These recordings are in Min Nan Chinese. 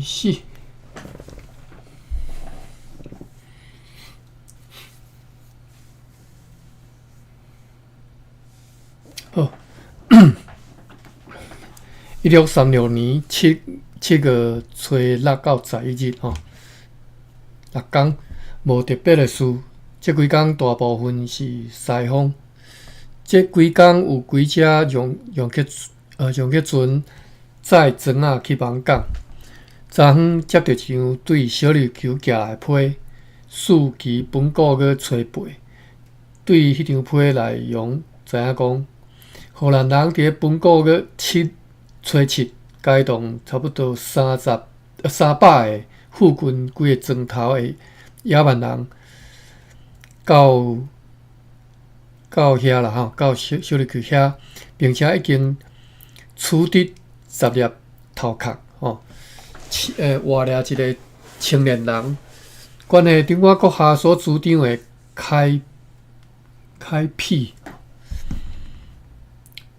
始。好，1636年7月初六到11日吼，六工無特別的事。這幾工大部分是西風。這幾工有幾隻楊克船載磚仔去艋舺。昨昏接著一張對小琉球寄來的批，四期本古閣初八。對彼張批內容知影講，荷蘭人佇咧本古閣初七解凍差不多300個附近幾个莊頭的野蠻人到遐啦吼，到小琉球遐，並且已經處置10粒頭殼吼，活掠一个青年人。關係長官閣下所主張的開闢，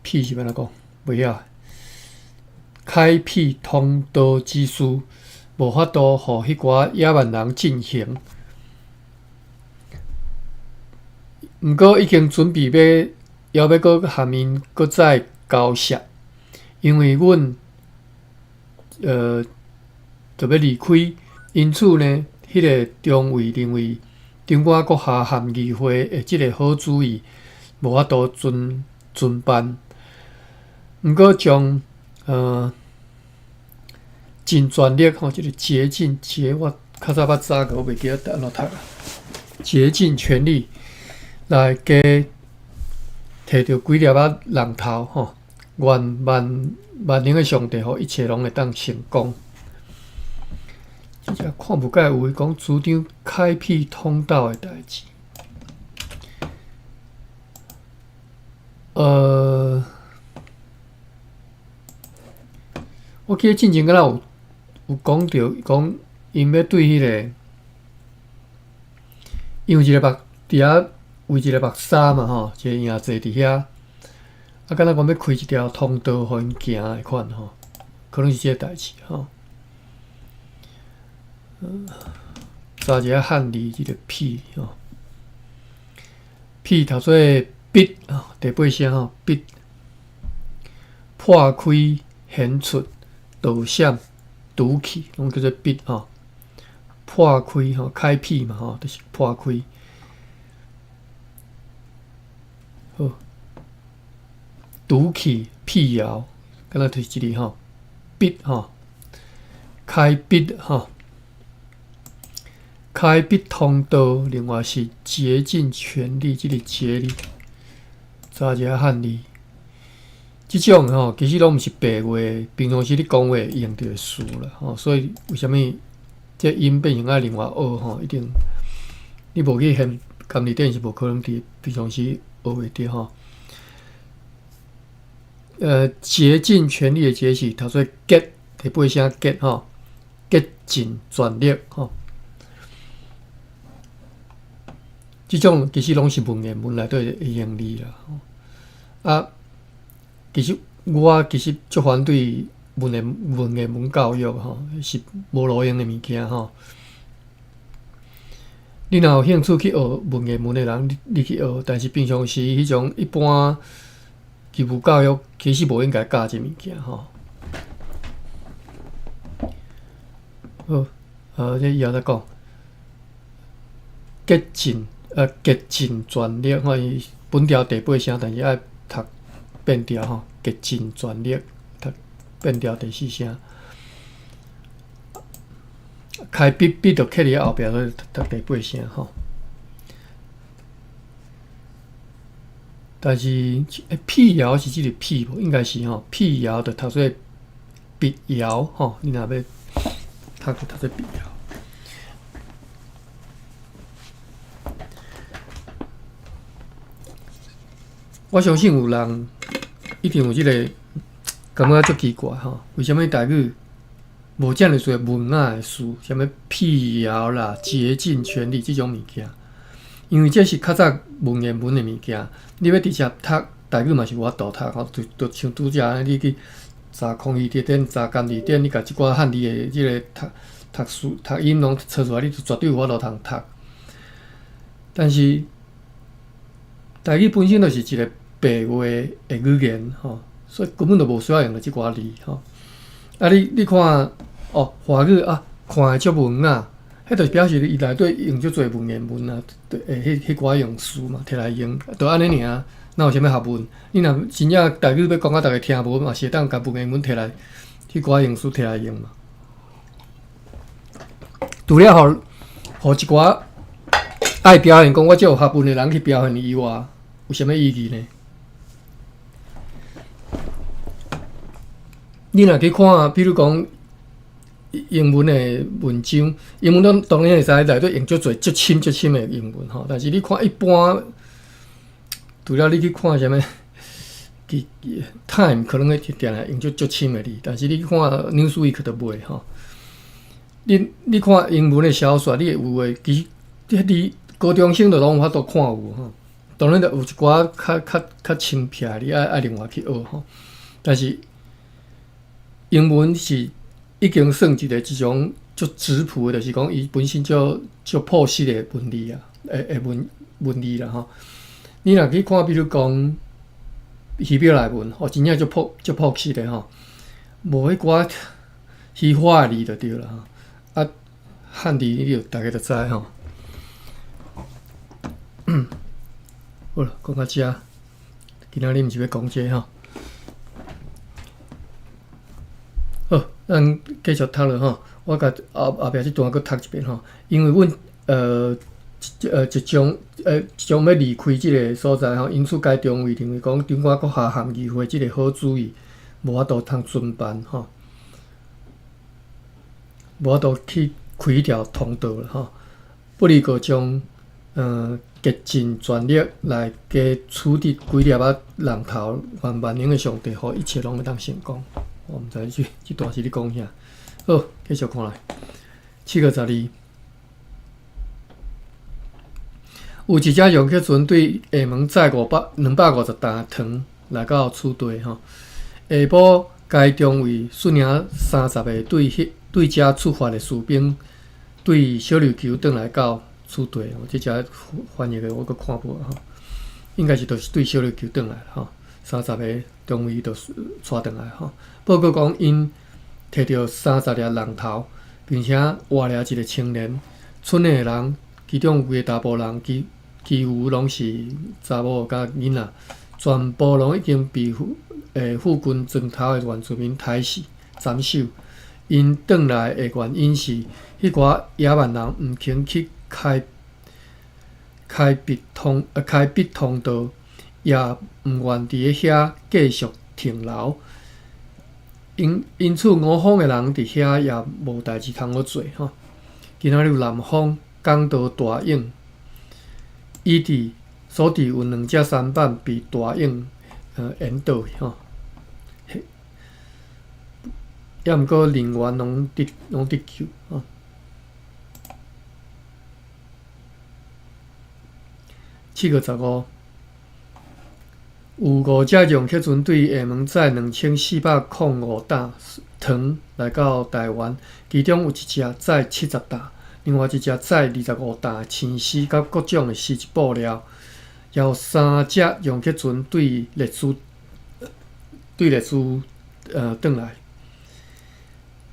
闢是欲按怎講？袂曉。開闢通道之事，無法度予彼寡野蠻人進行。毋過已經準備欲猶閣含𪜶閣再交涉，因為阮就欲離開，因此呢，彼个中尉認為長官閣下和議會的這个好主意無法度遵辦。毋過將盡全力吼，這个竭盡竭我較早捌查過，我袂記得按怎讀啊。竭盡全力來加提著幾粒仔櫳頭吼，願萬能的上帝予一切攏會當成功。真正看無解有講主張開闢通道的代誌。我記得進前敢若有講著講，𪜶欲對彼个，因為一个目佇遐為一個目沙嘛吼，一個營坐佇遐，啊，敢若講欲開一條通道予𪜶行的款吼，可能是這个代誌吼。查一下漢字這个闢吼，闢讀做筆吼，第八聲吼，筆破開顯出導閃拄去，攏叫做筆吼。破開吼，開闢嘛吼，就是破開。好，拄去闢謠，敢若就是這个吼，筆吼，開筆吼，開筆通道，另外是竭盡全力，這个竭字，查一下漢字。這種吼，其實攏毋是白話，平常時你講話會用著的詞啦吼，所以為啥物這音變成愛另外學吼？一定你無去現監字典是無可能佇平常時學會著吼。竭盡全力的竭是讀做竭，第八聲竭吼，竭盡全力吼。這種其實攏是文言文內底會用字啦。啊，其實我其實足反對文言文教育吼，是無路用的物件吼。你若有興趣去學文言文的人，你去學，但是平常時彼種一般義務教育其實無應該教這物件吼。好，這以後再講。竭盡全力，吼，伊本調第八聲，但是愛讀變調吼，竭盡全力讀變調第四聲。開筆筆就刻佇後壁，所以讀第八聲吼。但是，闢謠是這个闢無？應該是吼，闢謠就讀做辟謠吼。你若欲讀，就讀做辟謠。我相信有人一定有這个感覺足奇怪吼，為啥物台語無遮爾濟文雅的詞，啥物闢謠啦、竭盡全力這種物件？因為這是較早文言文的物件，你欲直接讀台語嘛是無法度讀吼，就像拄才按呢，你去查康熙字典、查简字典，你共這寡漢字的這个讀讀書讀音攏揣出來，你就絕對有法度通讀。但是台語本身就是一个白話的語言吼，所以根本就無需要用著這寡字吼。啊你，你看哦，華語啊，看會足文雅，彼就表示伊內底用足濟文言文啊，對，彼彼寡用詞嘛，摕來用，就按呢爾，哪有啥物學問？你若真正台語欲講甲逐家聽無，嘛是會當共文言文摕來，彼寡用詞摕來用嘛。除了予予一寡愛表現講我足有學問的人去表現以外，有啥物意義呢？你若去看，比如講英文的文章，英文攏當然會使內底用足濟足深足深的英文吼，但是你看一般，除了你去看啥物，其 Time 可能會定定用足足深的字，但是你看 Newsweek 就袂吼。你你看英文的小說，你會有的其實你高中生就攏有法度看有吼。當然，就有一寡較較較深僻的，你愛愛另外去學吼。但是英文是已經算一个這種足質樸的，就是講伊本身足足樸實的文字啊，的的文文字啦吼。你若去看，比如講希伯來文，吼，真正足樸足樸實的吼，無彼寡虛華的字就對啦吼。啊，漢字你就逐家就知吼。好啦，講到遮，今仔日毋是欲講這个吼。好，咱繼續讀落吼。我共後後壁這段閣讀一遍吼。因為阮呃呃即將呃即將欲離開這个所在吼，因此該中尉認為講長官閣下函議會這个好主意，無法度通遵辦吼，無法度去開彼條通道啦吼。不如閣將竭盡全力來加處置幾粒仔人頭，願萬能的上帝予一切攏會當成功。我毋知這這段是咧講啥。好，繼續看來，7月12，有一隻楊克船對廈門載五百250擔糖來到此地吼。下晡，該中尉率領30个對彼對遮出發的士兵，對小琉球轉來到此地。這隻翻譯的我閣看無吼，應該是就是對小琉球轉來吼。30个中尉就帶轉來吼。報告講，𪜶提著30粒人頭，並且活掠一个青年。村內的人，其中有幾个查埔人，其其餘攏是查某佮囡仔，全部攏已經被附附近莊頭的原住民刣死斬首。𪜶轉來的原因是，彼寡野蠻人毋肯去開開闢通開闢通道，也毋願佇咧遐繼續停留。因因此，五方的人佇遐也無代誌通好做吼。今仔日有南方港道大勇，伊佇所佇有兩隻舢板被大湧淹倒去吼。抑毋過人員攏得攏得救吼。7月15。有五隻楊克船對廈門載2405擔糖來到台灣，其中有一隻載70擔，另外一隻載25擔青絲佮各種的絲質布料。也有三隻楊克船對列斯對列斯轉來，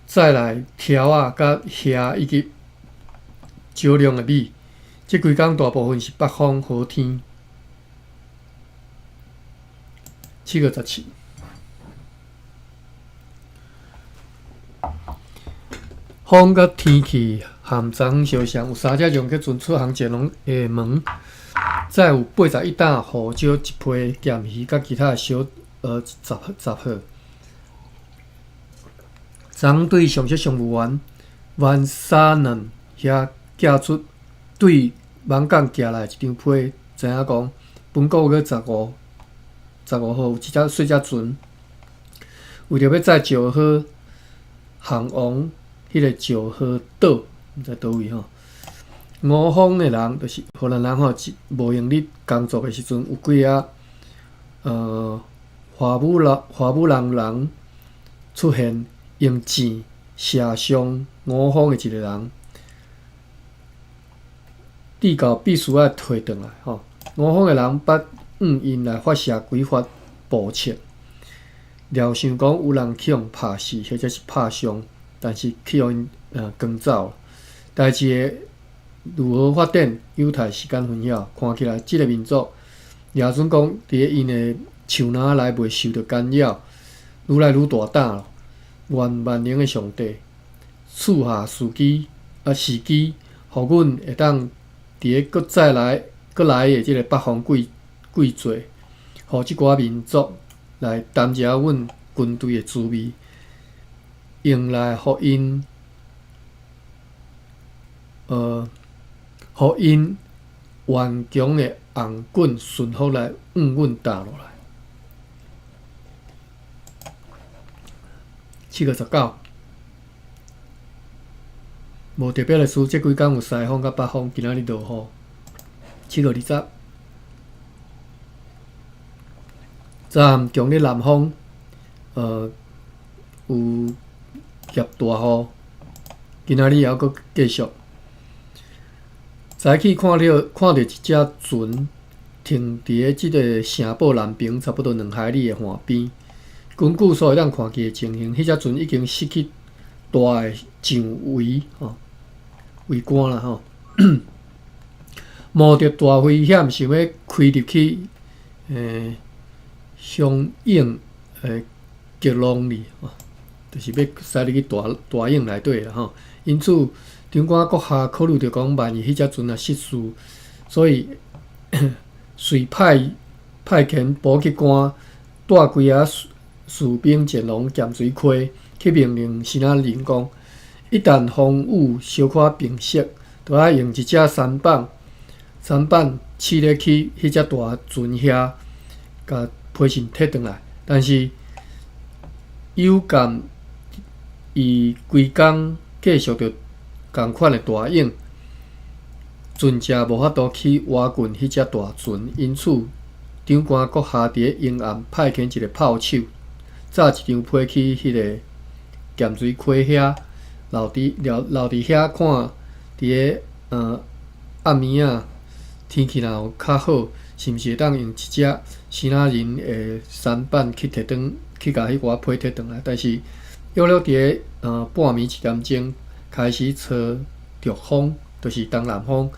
載來柱仔佮蝦以及少量的米。這幾工大部分是北方好天。7月17，風佮天氣和昨昏相像，有三隻楊克船出航前往廈門，載有81擔胡椒、一批鹹魚佮其他的小雜雜貨。昨昏對上述商務員萬沙嫩遐寄出對網港寄來一張批，知影講本個月十五。15號有一隻細隻船，為著欲載石樵航往彼个石樵島，毋知佗位吼。五方的人，就是荷蘭人吼，無閒咧工作的時陣，有幾个華武人華武人人出現用箭射傷五方的一個人，直到必須愛退轉來吼。五方的人捌向𪜶來發射幾發步槍，料想講有人去予拍死，或者是拍傷，但是去予𪜶趕走。代誌會如何發展，有待時間分曉。看起來，這个民族耶穌講，佇咧𪜶的樹林內袂受著干擾，愈來愈大膽咯。願萬能的上帝賜下時機啊時機，予阮會當佇咧閣再來閣來的這个北風季季節，予這寡民族來擔食阮軍隊的滋味，用來予𪜶予𪜶頑強的紅棍順服來向阮打落來。7月19，無特別的事，這幾工有西風佮北風，今仔日落雨。7月20，昨暗強烈南風，有夾大雨，今仔日猶閣繼續。早起看著一隻船停佇咧這个城堡南邊差不多2海里的岸邊。根據所會當看見的情形，彼隻船已經失去大的上圍吼，桅杆啦吼，冒著大危險，想欲開入去相應的激浪裡，就是欲駛入去大大湧內底啦吼。因此，長官閣下考慮著講，萬一彼隻船若失事，所以遂派遣補給官帶幾仔士兵前往鹹水溪，去命令支那人講：一旦風雨小可平息，就愛用一隻舢板，舢板試咧去彼隻大船遐，共批信提轉來。但是有感伊規工繼續著仝款的大湧，船隻無法度去倚近彼隻大船，因此長官閣下佇咧陰暗派遣一个炮手，紮一張批去彼个鹹水溪遐，留佇遐看，佇咧暗暝仔天氣若有較好，是毋是會當用一隻支那人的舢板去提轉，去共彼寡批提轉來？但是約略佇咧半暝1點鐘開始吹弱風，就是東南風，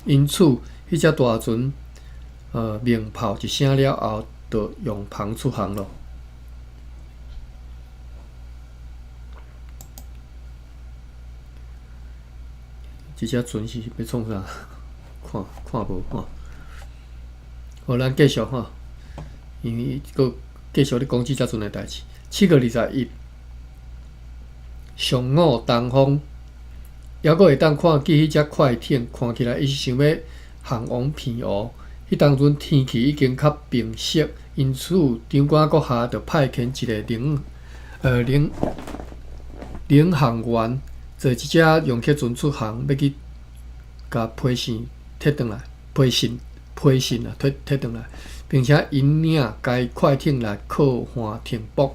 因此彼隻大船鳴炮一聲了後，就揚帆出航囉。這隻船是欲創啥？看看無吼。好，咱繼續吼，因為閣繼續咧講這隻船的代誌。7月21，上午東風，猶閣會當看見彼隻快艇，看起來伊是想欲航往澎湖。彼當陣天氣已經較平息，因此長官閣下就派遣一个領航員坐一隻傭客船出航，欲去共批信提轉來，批信批信啊，提提轉來，並且引領該快艇來靠岸停泊。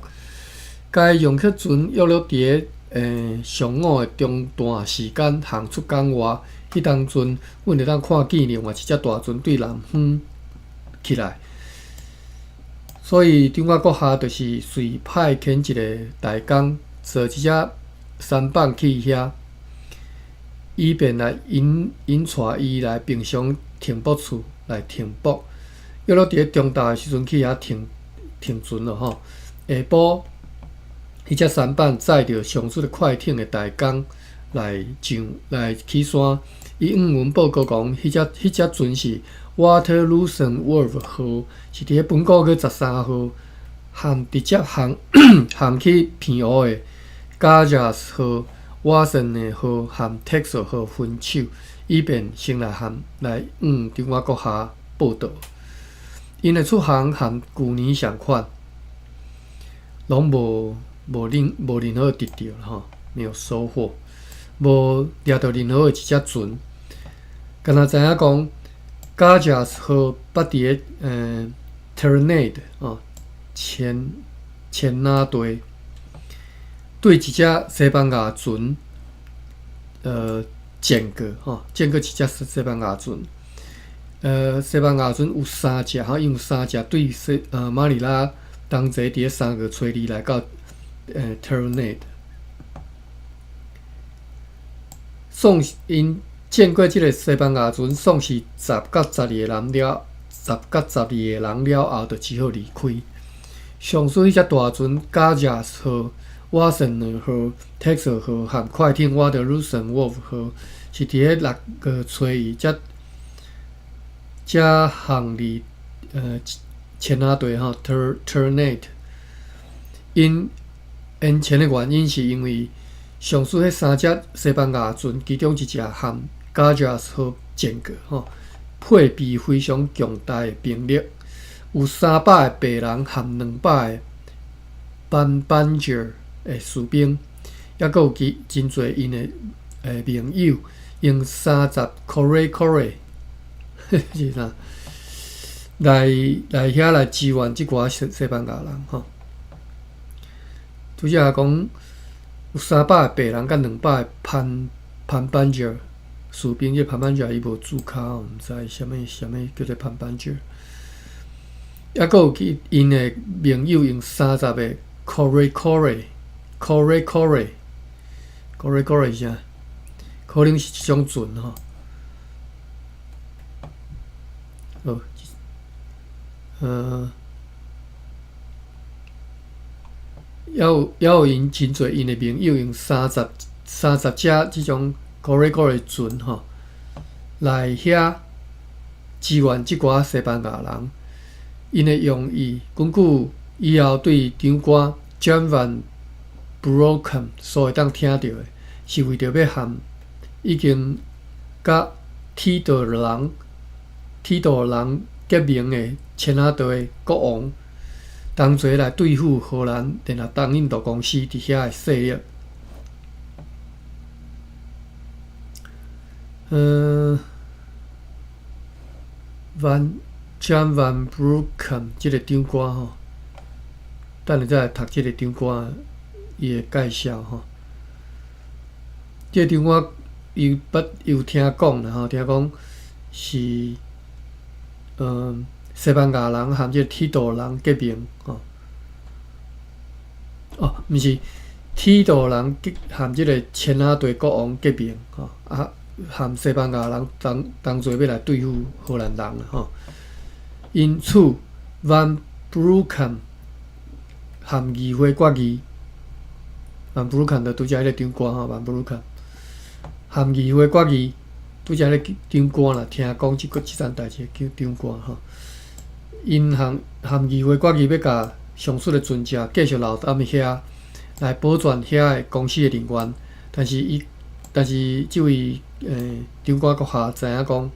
該傭客船約略佇咧上午的中段時間航出港外，彼當陣，阮會當看見另外一隻大船對南方起來。所以長官閣下就是隨派遣一个大工坐一隻舢板去遐，以便來引帶伊來平常停泊處來停泊。約略佇咧中晝的時陣去遐停停船囉吼。下晡，彼隻舢板載著上述的快艇的大工來上來起山。伊向阮報告講，彼隻船是 Waterloosum Wolf 號，是佇咧本個月13號，航直接航航去澎湖的 Gajas 號、瓦森的號和 Texel 號分手，以便先來向來向長官閣下報道。𪜶的出航和舊年相款，攏無任何得著吼，沒有收穫，無掠著任何的一隻船。敢若知影講，Gajas 號捌佇咧Trinidad 哦，千那地。對一隻西班牙船，戰過吼，戰過一隻西班牙船。西班牙船有三隻吼，𪜶有三隻對西馬尼拉同齊佇咧3月初2來到Ternate。喪𪜶戰過這个西班牙船，喪失10佮12個人了，10佮12個人了後，就只好離開。上述彼隻大船加亞號、瓦森納號、Texel 號和快艇瓦德魯森沃夫號，是佇咧6月初1才才航離千阿地吼 Ternate。𪜶延前的原因是因為上述彼三隻西班牙船，其中一隻和加亞號戰過吼，配備非常強大的兵力，有300個白人和200個班班傑的士兵，抑閣有其真濟𪜶的盟友，用30 Kore-Kore 是啥？來遐來支援這寡西班牙人吼。拄才講有300個白人佮200個潘班傑士兵，這潘班傑伊無註腳，毋知啥物啥物叫做潘班傑。抑閣有其𪜶的盟友用30個 Kore-Kore Kore-Kore Kore-Kore 是啥？可能是一種船吼。好，猶有𪜶真濟𪜶的盟友用30隻這種 Kore-Kore 船吼，來遐支援這寡西班牙人。𪜶的用意，根據以後對長官 Jan van Broechem 所會當聽著的，是為著欲和已經佮鐵道人結盟的千阿地的國王同齊來對付荷蘭聯合東印度公司佇遐的勢力。Van Jan van Broechem 這个長官吼，等下再來讀這个長官伊的介紹吼。這个長官伊捌有聽講啦吼，聽講是西班牙人和這个鐵道人結盟吼。哦，毋是鐵道人結和這个千阿地國王結盟吼，啊，和西班牙人同齊欲來對付荷蘭人吼。因此，Van Broechem 和議會決議，Van Broechem 就拄才彼个長官吼，Van Broechem 和議會決議，拄才彼個長官啦，聽講這個這層代誌的長官吼，𪜶和議會決議欲共上述的船隻繼續留踮遐，來保全遐的公司的人員，但是這位長官閣下知影講，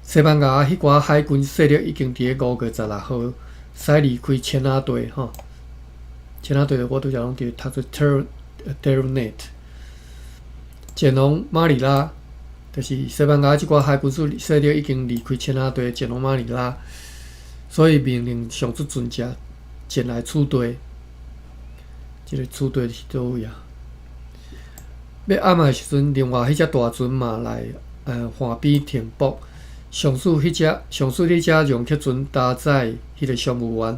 西班牙彼寡海軍勢力已經佇咧5月16號駛離開千阿地吼，千阿地我拄才攏佇讀做 Ternate，前往馬尼拉，就是西班牙這寡海軍勢力已經離開千阿地，前往馬尼拉，所以命令上述船隻前來此地。這个此地是佗位啊？欲暗的時陣，另外彼隻大船嘛來岸邊停泊。上述彼隻容克船搭載彼個商務員，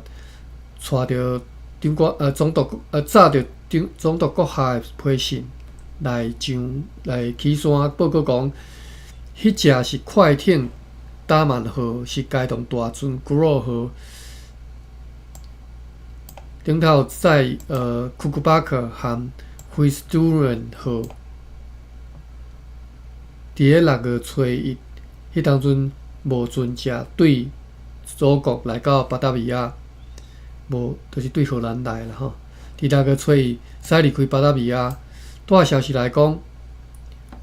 帶著長官總督紮著長總督閣下的批信來上來起山報告講，彼隻是快艇達曼號，是該棟大船古魯號頂頭載庫庫巴克和惠斯杜倫號，佇咧6月初1。彼當陣無船隻對祖國來到巴達維亞，無就是對荷蘭來啦吼。佇6月初1駛離開巴達維亞，帶消息來講，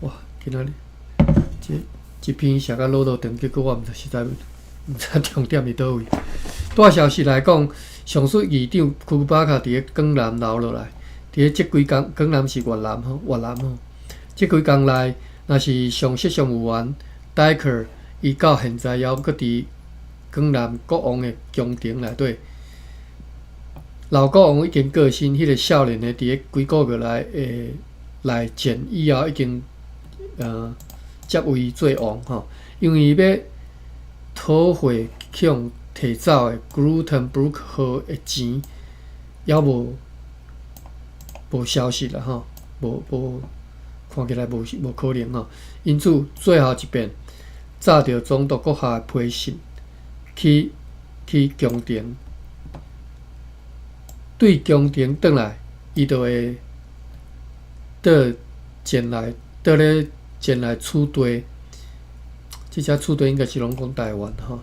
哇！今仔日這這篇寫甲落落長，結果我毋知實在毋知重點佇佗位。帶消息來講，上述議長庫巴卡佇咧江南留落來，佇咧這幾工，江南是越南吼，越南吼。這幾工內，若是上述商務員戴克，伊到現在猶閣佇江南國王的宮廷內底，老國王已經過身，彼個少年的佇咧幾個月內會來戰以後，已經接位做王吼。因為欲討回去予提走的 Grotenbroek 號的錢，猶無消息啦吼，無看起來無可能吼。因此，最後一遍載著總督閣下的批信去宮廷，對宮廷轉來，伊就會倒前來，倒咧前來此地。這隻此地應該是攏講台灣吼，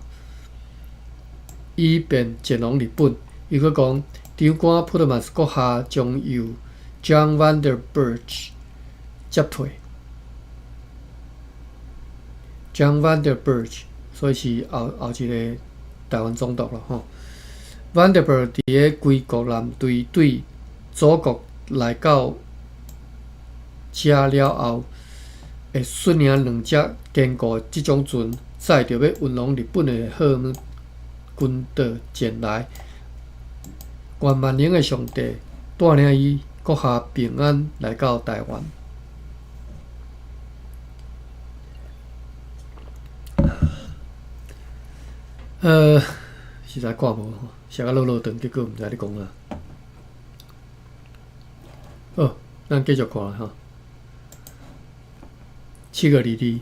以便前往日本。伊閣講，長官普特曼斯閣下將由 John Vanderburch 接替。John Vanderburch，所以是後一个台灣總督啦吼。Vanderburch 佇咧歸國艦隊對祖國來到遮了後，會率領兩隻堅固的這種船，載著欲運往日本的貨物群島前來。願萬能的上帝帶領伊閣下平安來到台灣。實在看無吼，寫甲落落長，結果毋知咧講啥。好，咱繼續看吼。7月22，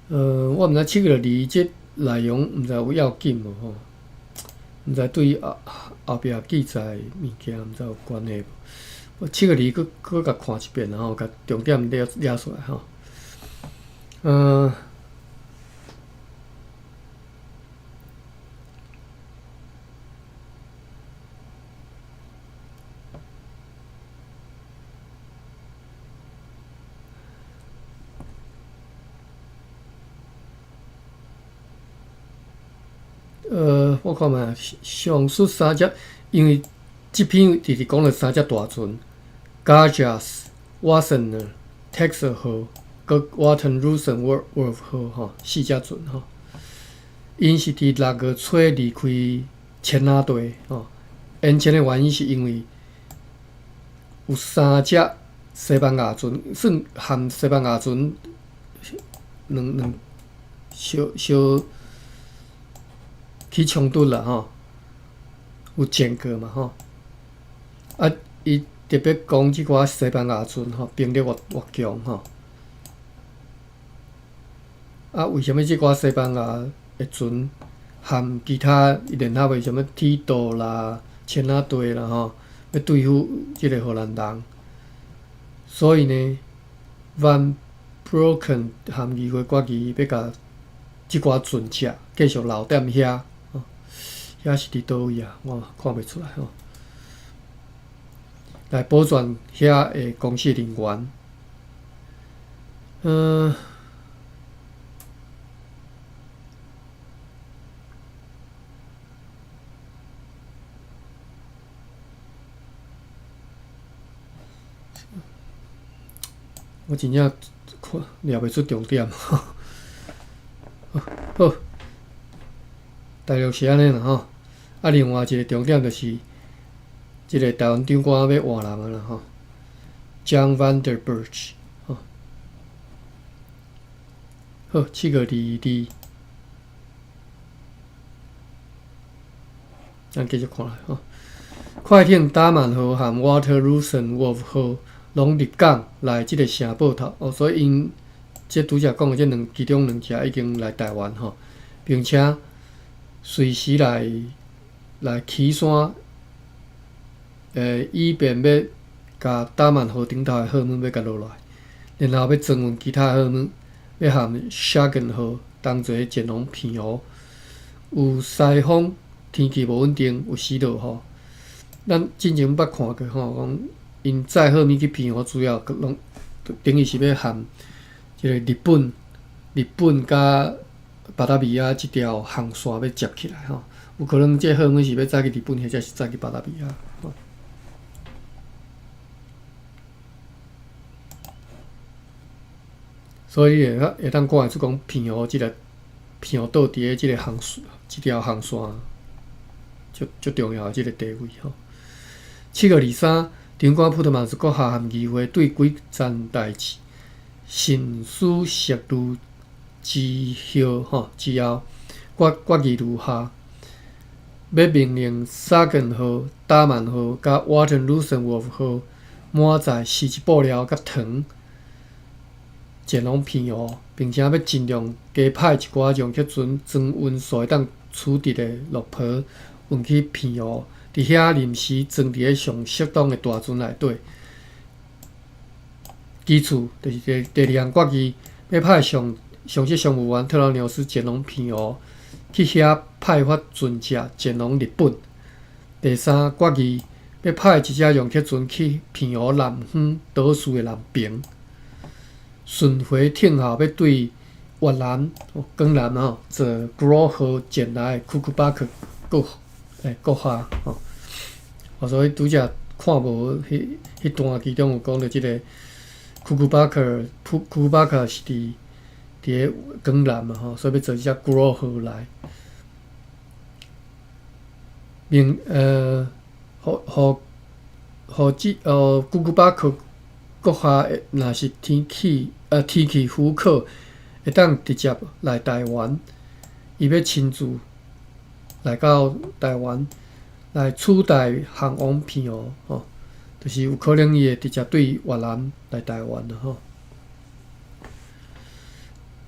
我毋知七月二這內容毋知有要緊無吼？毋知對後後壁記載物件毋知有關係無？我七月二閣閣共看一遍吼，共重點掠掠出來吼。我看覓上述三隻，因為這篇直直講了三隻大船，Garges、Wassenaar、Texel 號、閣 Waterlucenwerf 號吼，四隻船吼。𪜶是佇6月初離開千仔地吼，延遲的原因是因為有三隻西班牙船，算含西班牙船兩兩小小起衝突啦吼，有戰過嘛吼。啊，伊特別講這寡西班牙船吼，兵力偌強吼。啊，為啥物這寡西班牙的船含其他聯合的啥物鐵道啦、千仔地啦吼，欲對付這个荷蘭人？所以呢，Van Broken 含議會決議欲共這寡船隻繼續留踮遐。遐是佇佗位啊？我看袂出來吼。來保全遐的公司人員。我真正看掠袂出重點。好，大約是按呢啦吼。啊，另外一個重點就是，這个台灣長官欲換人啊啦吼，John Vanderburch 吼。好，7月22，咱繼續看來吼。快艇達曼號和 Waterlucenwerf 號攏入港來這个城堡頭哦，所以𪜶這拄才講的這兩其中兩隻已經來台灣吼，並且隨時來起山，以便欲共達曼號頂頭的貨物欲共落來，然後欲裝運其他貨物，欲和 Schagen 號同齊前往澎湖。有西風，天氣無穩定，有時落雨。咱之前捌看過吼，講𪜶載貨物去澎湖，主要攏等於是欲和這个日本佮巴達維亞這條航線欲接起來吼。有可能這貨物是欲載去日本，或者是載去巴達維亞。所以會當看會出講，澎湖這个澎湖島佇咧這个航這條航線足足重要的這个地位吼。7月23，長官普特曼斯閣下函議會對幾件代誌深思熟慮之後吼之後，決決議如下：欲命令沙根號、達曼號佮瓦頓魯森沃夫號滿載絲質布料佮糖前往澎湖，並且欲盡量加派一寡讓客船裝運數會當取得的綠皮運去澎湖，佇遐臨時裝佇咧上適當的大船內底。其次，就是第第二項決議，欲派上上級商務員特勞紐斯前往澎湖，去遐派發船隻前往日本。第三決議，欲派一隻讓客船去澎湖南方島嶼的南爿。巡迴聽候欲對越南、江南吼坐古魯號前來庫庫巴克閣欸閣下吼。所以拄才看無彼彼段其中有講著這个庫庫巴克，庫庫巴克是佇佇咧江南嘛吼，所以欲坐這隻古魯號來。明呃，予予予這呃庫庫巴克閣下，若是天氣呃天氣許可，會當直接來台灣，伊欲親自來到台灣來取代航往澎湖吼，就是有可能伊會直接對越南來台灣啦吼。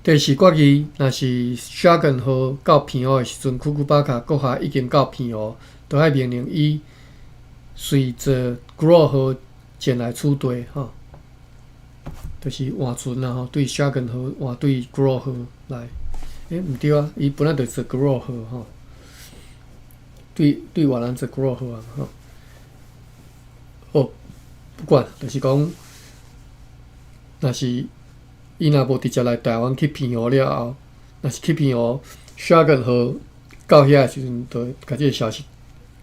第四決議，若是沙根號到澎湖的時陣，庫庫巴卡閣下已經到澎湖，就愛命令伊隨坐古魯號前來取代吼。就是換船啦吼，對沙根號換對古魯號來。欸，毋對啊，伊本來就坐古魯號吼，對對越南坐古魯號啊吼。好，不管，就是講，若是伊若無直接來台灣去澎湖了後，若是去澎湖，沙根號到遐的時陣，就共這个消息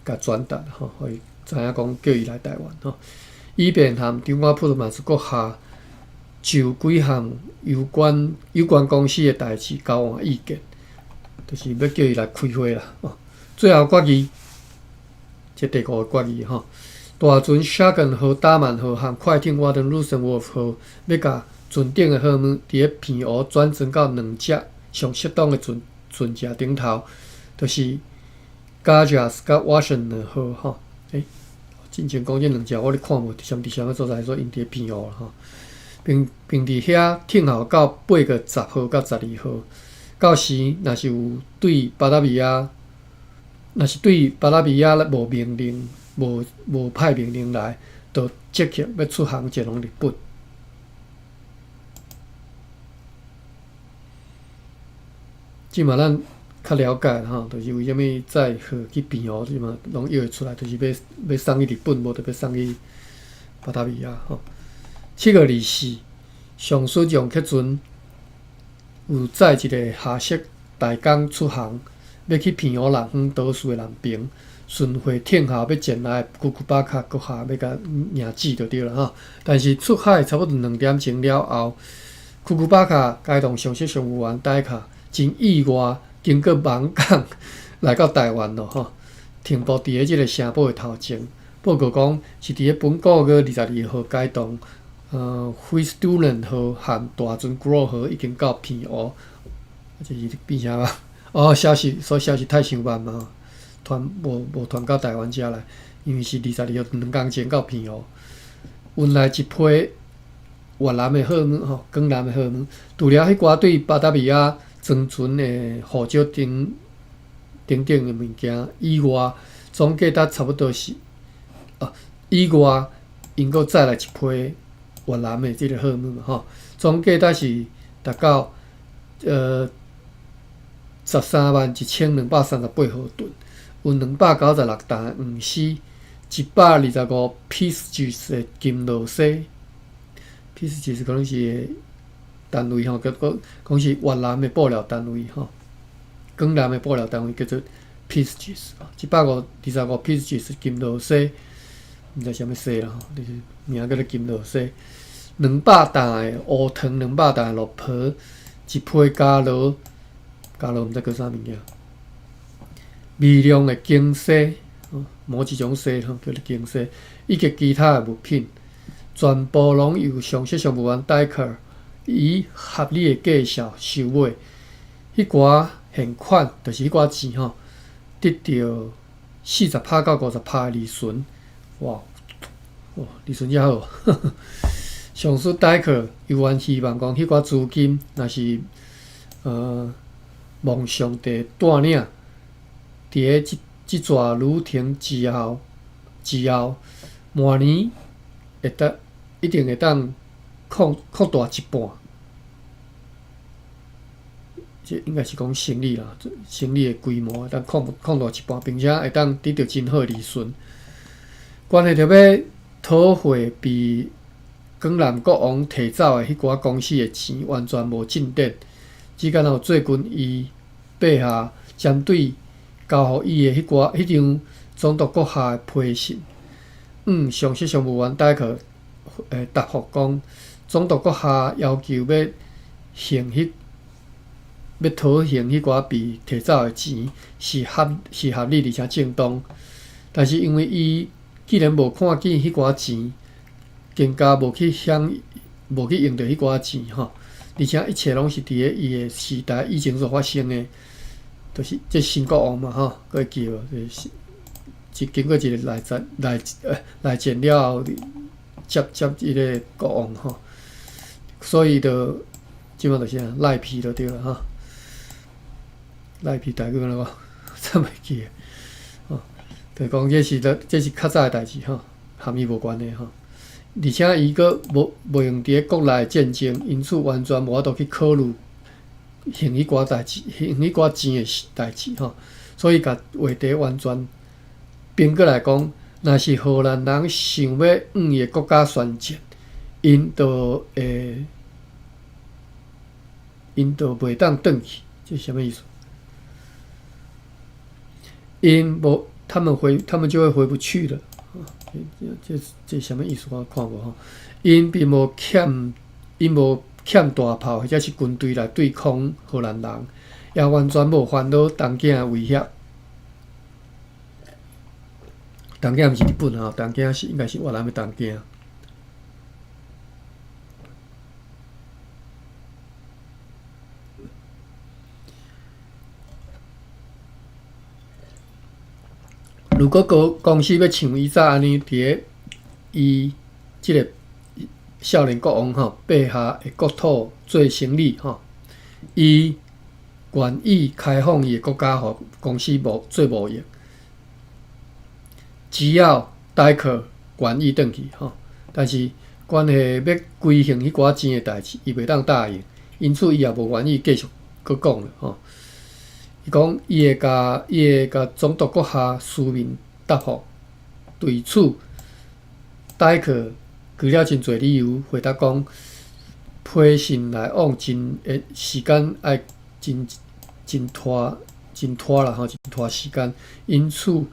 共轉達吼，予伊知影講叫伊來台灣吼，以便和長官普特曼斯閣下就幾項有關有關公司的代誌交換意見，就是欲叫伊來開會啦。最後決議，這第五个決議吼，大船沙根號、達曼號和快艇瓦頓魯森沃夫號欲共船頂的貨物佇咧澎湖轉裝到兩隻上適當的船船隻頂頭，就是加加斯佮瓦森兩號吼。欸，進前講這兩隻我咧看無佇啥佇啥物所在，所以𪜶佇咧澎湖吼。並並佇遐等候到8月10號到12號，到時若是有對巴達維亞，若是對巴達維亞無命令，無無派命令來，就即刻欲出航前往日本。這馬咱較了解吼，就是為啥物載貨去澎湖，這馬攏約會出來，就是欲欲送去日本，無就欲送去巴達維亞吼。7月24，上述楊克船有載一个下屬大港出航，欲去澎湖南方島嶼的南爿，巡迴聽候欲前來庫庫巴卡閣下欲共迎接就對啦吼。但是出海差不多兩點鐘了後，庫庫巴卡偕同上述商務員戴卡真意外，經過艋港來到台灣囉吼，停泊佇咧這个城堡的頭前。報告講是佇咧本個月22號解凍。呃，惠斯杜倫號和大船古魯號已經到澎湖，這是變啥啊？哦，消息，所以消息太傷慢嘛，傳無無傳到台灣遮來，因為是22號兩工前到澎湖。運來一批越南的貨物吼，江南的貨物，除了彼寡對巴達維亞裝船的護照等等等的物件以外，總計達差不多是啊，以外，𪜶閣載來一批。越南的這个貨物嘛吼，總計達是達到呃131,238毫噸，有296擔黃絲，125 piastres 的金螺絲，piastres 可能是單位吼，叫講講是越南的布料單位吼，江南的布料單位叫做 piastres，125 piastres 金螺絲，毋知啥物絲啦吼，就是名叫做金螺絲。200擔的烏糖，200擔的綠皮，一批加羅，加落毋知閣啥物件。微量的金沙，某一種沙吼，叫做金沙，以及其他的物品，全部攏由上席商務員戴克以合理的價數收買。彼寡現款，就是彼寡錢吼，得著40趴到50趴的利潤。哇，哇，利潤遮好。上司戴克猶原希望講，彼寡資金若是蒙上帝帶領，佇咧這這逝旅程之後，之後，明年會當一定會當擴擴大一半。這應該是講生意啦，生意的規模會當擴擴大一半，並且會當得著真好的利潤。關係著欲討回被江南國王提走的彼寡公司的錢，完全無進展。只敢若有最近伊陛下針對交予伊的彼寡彼張總督閣下的批信，上席商務員戴克答覆講，總督閣下要求欲還彼欲討還彼寡被提走的錢是合是合理而且正當，但是因為伊既然無看見彼寡錢，更加無去享無去用著彼寡錢吼，而且一切攏是佇咧伊的時代以前所發生的，就是這新國王嘛吼，閣會記無？就是經過一個內戰內內戰了後，接接這个國王吼，所以就這擺就是啥賴皮就對了吼，賴皮台語按怎講？真袂記吼，就講這是這是較早的代誌吼，含伊無關係吼。而且伊閣無袂用佇咧國內戰爭，因此完全無法度去考慮還彼寡代誌、還彼寡錢的代誌吼。所以共話題完全反過來講，若是荷蘭人想欲向伊的國家宣戰，𪜶就會𪜶就袂當轉去，這是啥物意思？𪜶無，他們回，他們就會回不去了。這這這啥物意思？我看無吼。𪜶並無欠，𪜶無欠大炮或者是軍隊來對抗荷蘭人，也完全無煩惱東京的威脅。東京毋是日本吼，東京是應該是越南的東京。如果公公司欲像以早按呢，佇咧伊這个少年國王吼陛下的國土做生意吼，伊願意開放伊的國家予公司貿做貿易，只要戴克願意轉去吼，但是關係欲歸還彼寡錢的代誌，伊袂當答應，因此伊也無願意繼續閣講了吼。伊講，伊會共伊會共總督閣下書面答覆。對此，戴克舉了真濟理由回答講，批信來往真的時間愛真真拖真拖啦吼，真拖時間。因此，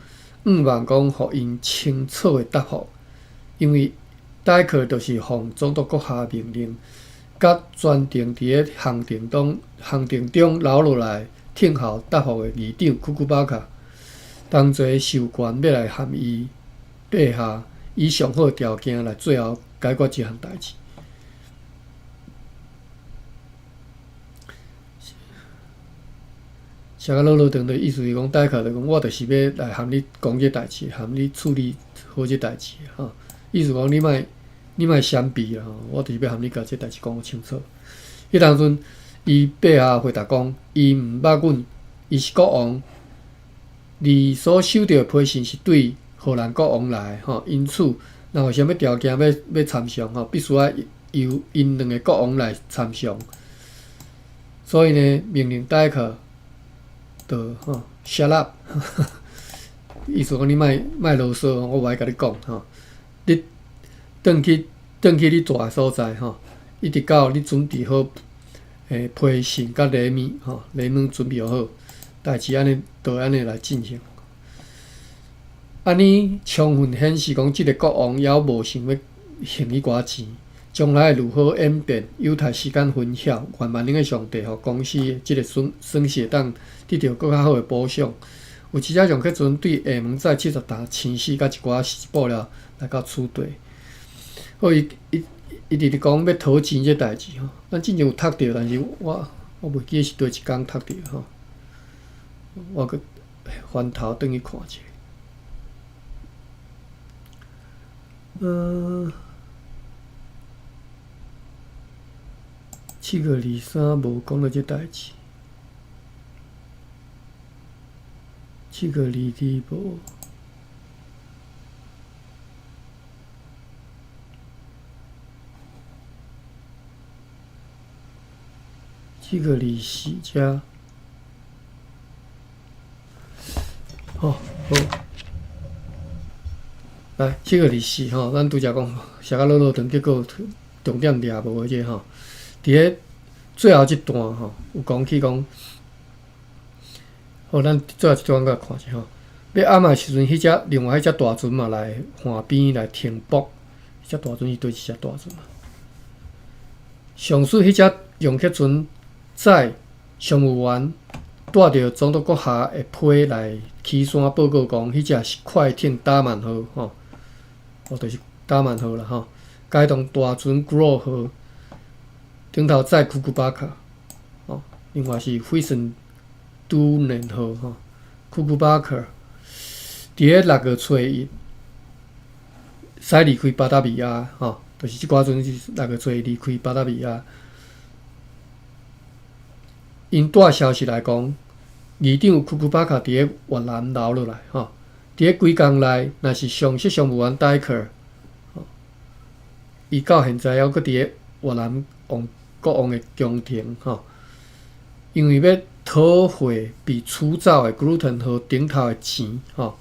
向望講予𪜶清楚的答覆，因為戴克就是奉總督閣下命令，佮全程佇咧行程中行程中留落來。聽候答覆的議長庫庫巴卡，當作授權欲來含伊陛下以上好條件來最後解決這項代誌。寫甲落落長的意思是講，戴克就講，我就是欲來含你講這代誌，含你處理好這代誌吼。意思講，你莫你莫閃避啦，我就是欲含你共這代誌講清楚。彼當陣。伊陛下回答講：伊毋捌阮，伊是國王。你所收著的批信是對荷蘭國王來的吼，因此若有啥物條件欲欲參詳吼，必須愛由𪜶兩个國王來參詳。所以呢，命令戴克就吼 shut up，意思講你莫莫囉嗦，我無愛共你講吼。你轉去轉去你住的所在吼，一直到你準備好。批信佮禮物吼，禮物準備好，代誌按呢，就按呢來進行。按呢充分顯示講，這个國王猶無想欲還彼寡錢，將來如何演變，有待時間分曉。願萬能的上帝，予公司這个損失會當得著閣較好的補償。有一隻楊克船對廈門載70擔青絲佮一寡布料來到此地。好，伊直直講欲討錢這代誌吼，咱之前有讀著，但是我袂記得是佗一工讀著吼。我閣翻頭轉去看一下。7月23無講著這代誌，7月22無。7月24遮，吼好，來七月二四吼，咱拄才講寫甲落落長，結果重點掠無的這吼。佇咧最後這段吼，有講起講，好，咱最後一段閣來看一下吼。欲暗的時陣，彼隻另外彼隻大船嘛來岸邊來停泊，彼隻大船是佗一隻大船啊？上述彼隻楊克船載商務員帶著總督閣下的批來岐山報告講，彼隻是快艇達曼號吼，哦，就是達曼號啦吼。該棟大船 Grow 號頂頭載庫庫巴卡，哦，另外是費森都年號吼，庫庫巴卡佇咧6月初1駛離開巴達維亞吼，就是這寡船是六月初一離開巴達維亞。𪜶帶消息來講，議長庫庫巴卡佇咧越南留落來吼，佇咧幾工內，若是上述商務員戴克，伊到現在猶閣佇咧越南王國王的宮廷吼，因為欲討回被取走的 Gluten 號頂頭的錢吼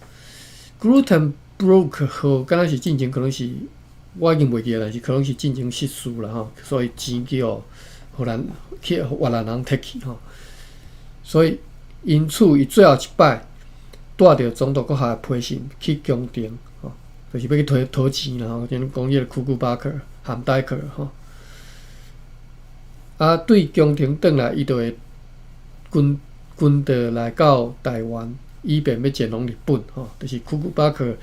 ，Gluten Brook 號敢若是進前可能是我已經袂記得，但是可能是進前失事啦吼，所以錢去予荷蘭去越南人提去吼，所以因此伊最後一擺帶著總督閣下的批信去宮廷吼，就是欲去討討錢啦吼，講彼個庫庫巴克含戴克吼，啊對宮廷轉來，伊就會跟著來到台灣，以便欲前往日本吼，就是庫庫巴克。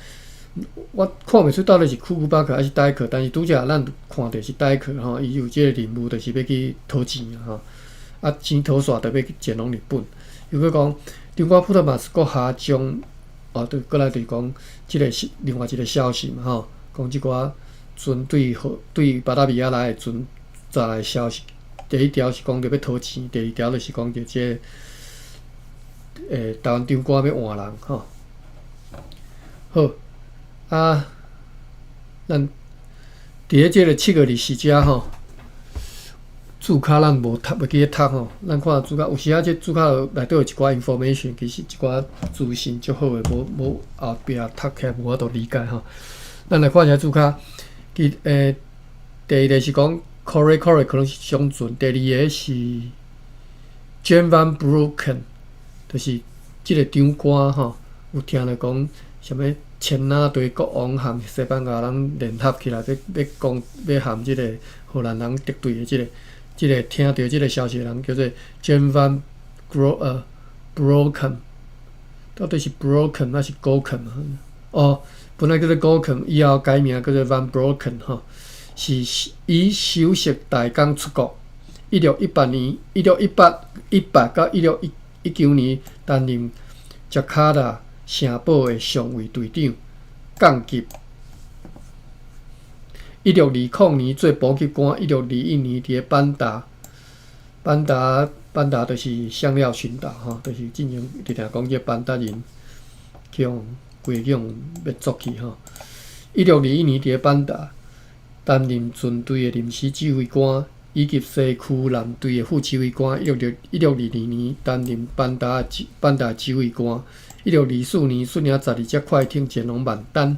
我看袂出到底是庫庫巴克還是戴克，但是拄才咱看著是戴克吼，伊有這个任務，就是欲去討錢吼，啊錢討煞，就欲去前往日本。又閣講，長官普特馬斯閣下將，哦，對，閣來就是講，這个是另外一个消息嘛吼，講這寡船對對巴達維亞來的船載來的消息。第一條是講著欲討錢，第二條就是講著這个，台灣長官欲換人吼。好。啊，咱佇咧這个7月24遮吼，註卡咱無讀，袂記得讀吼。咱看註卡有時仔這註卡內底有一寡 information，其實一寡資訊足好的，無無後壁讀起來無法度理解吼。咱來看一下註卡，其第一个是講 Corey Corey 可能是上船，第二个是 Jan van Broken，就是這个長官吼，有聽著講啥物？千那對國王和西班牙人聯合起來，欲欲講欲和這个荷蘭人敵對的這个這个聽著這个消息的人叫做 Jan van Broken，到底是 Broken 還是 Goken？哦，本來叫做 Goken，以後改名叫做 Van Broken 吼，是以首席大公出國。1618年、1618、18到1619年擔任雅加達城堡的上尉隊長。降級。1620年做補給官，1621年佇咧班達，班達班達就是香料群島吼，就是進前直定講這班達人去予規个去予滅族去吼。1621年佇咧班達擔任船隊的臨時指揮官，以及西區艦隊的副指揮官。1622年擔任班達指揮官。1624年率領12隻快艇前往萬丹，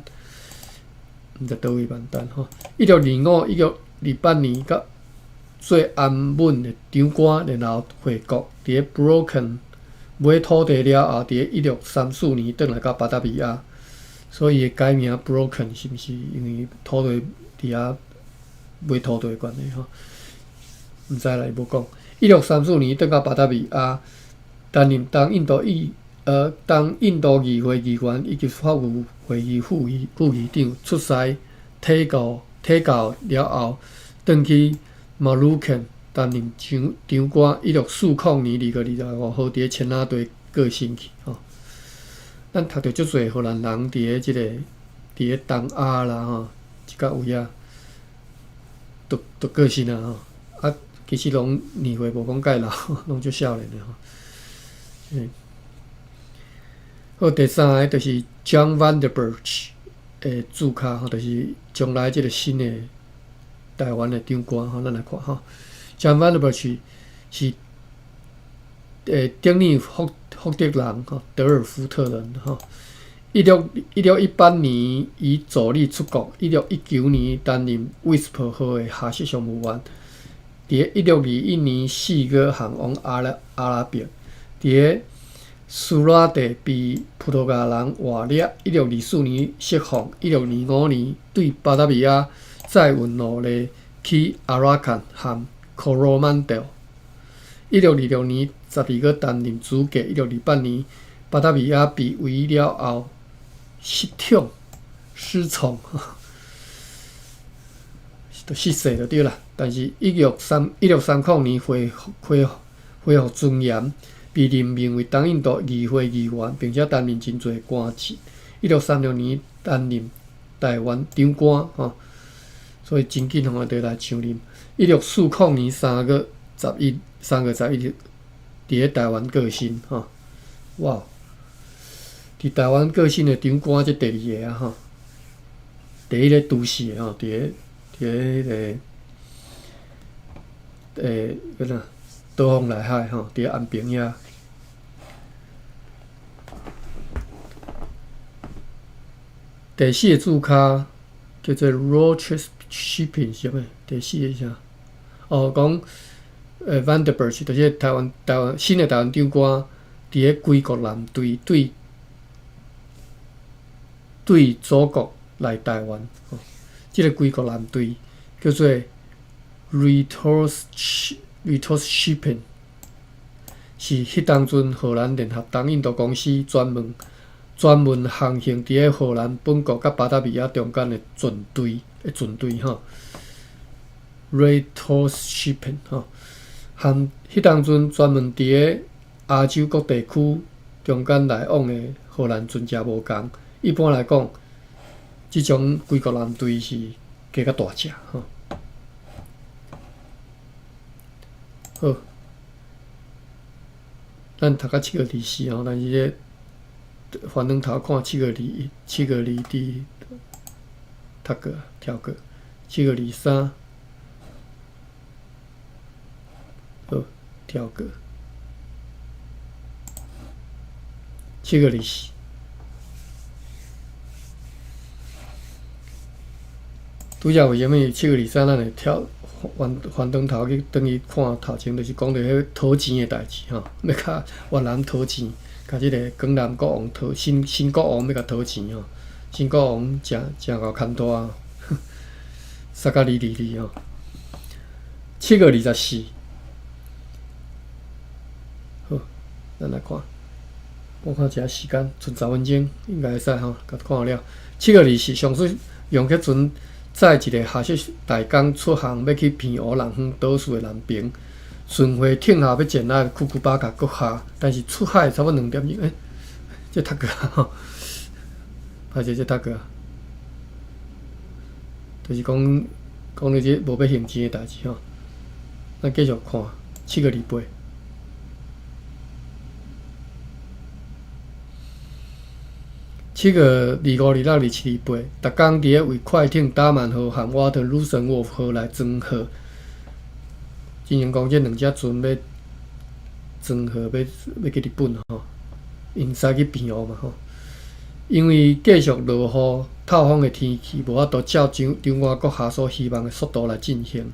毋知佗位萬丹吼。1625、1628年，佮做安穩的長官，然後回國。佇咧 Broken 買土地了後，佇咧1634年轉來到巴達維亞，所以伊改名 Broken 是毋是因為土地佇遐買土地的關係吼，毋知啦，伊無講。1634年轉到巴達維亞，擔任東印度議會議員以及法務會議副議長，出使體教了後，轉去馬魯肯擔任長官。1640年2月25號，佇咧千那地過身去吼。咱讀著足濟荷蘭人佇咧東亞啦吼，這個位啊，都過身啊吼。啊，其實攏年歲無講介老，攏足少年的吼。好，第三个就是 John van der Burch 的註腳吼，就是將來這个新的台灣的長官吼，咱來看吼。John van der Burch 是德爾福特人吼，德爾福特人吼。1618年以助理出國，1619年擔任威斯珀號的下屬商務員。佇1621年4月航往阿拉伯，佇咧蘇拉地被葡萄牙人活掠。1624年釋放。1625年對巴達維亞載運奴隸去阿拉坎和科羅曼德。1626年12月擔任主計。1628年巴達維亞被圍了後失寵失寵，就失勢就對啦。但是1630年恢復尊嚴，被任命為東印度議會議員，並且擔任真濟官職。1636年擔任台灣長官，吼，所以真緊吼就來上任。1640年3月11日，佇咧台灣過身，吼，哇！佇台灣過身的長官，這第二个啊，吼，第一个拄死的吼，佇咧彼个叫啥？刀鋒內海吼，佇咧安平遐。第四个註腳叫做 Rochester Shipping 是啥物？第四个是啥？哦，講Van der Burch 就是台灣新的台灣長官，佇咧歸國艦隊對祖國來台灣。吼，這个歸國艦隊叫做 Retort Shipping，是彼當陣荷蘭聯合東印度公司專門航行佇咧荷蘭本國佮巴達維亞中間的船隊吼。Retort Shipping 吼，含彼當陣專門佇咧亞洲各地區中間來往的荷蘭船隻無仝。一般來講，這種歸國艦隊是加較大隻吼。好，咱讀到7月24吼，但是這翻轉頭看7月21，7月2佇讀過跳過，7月23，好，跳過，7月24。拄才為啥物7月23咱會跳翻轉頭去轉去看頭前，就是講著彼討錢的代誌吼，欲共越南討錢，共這个江南國王討新國王欲共討錢吼，新國王誠誠𠢕牽拖，殺甲離離離吼。7月24，好，咱來看，我看一下時間，賰10分鐘應該會使吼，共看了。7月24，上述楊克船載一个下屬大港出航，欲去澎湖南方島嶼的南平，順回聽候欲前來庫庫巴卡閣下，但是出海差不多2點鐘，這讀過吼，歹勢這讀過，就是講你這無欲還錢的代誌吼。咱繼續看7月28。7月25、26、27、28，逐工佇咧為快艇達曼號和瓦特魯森沃夫號來裝貨。真正講，這兩隻船欲裝貨，欲去日本吼，𪜶駛去澎湖嘛吼。因為繼續落雨、透風的天氣，無法度照長官閣下所希望的速度來進行。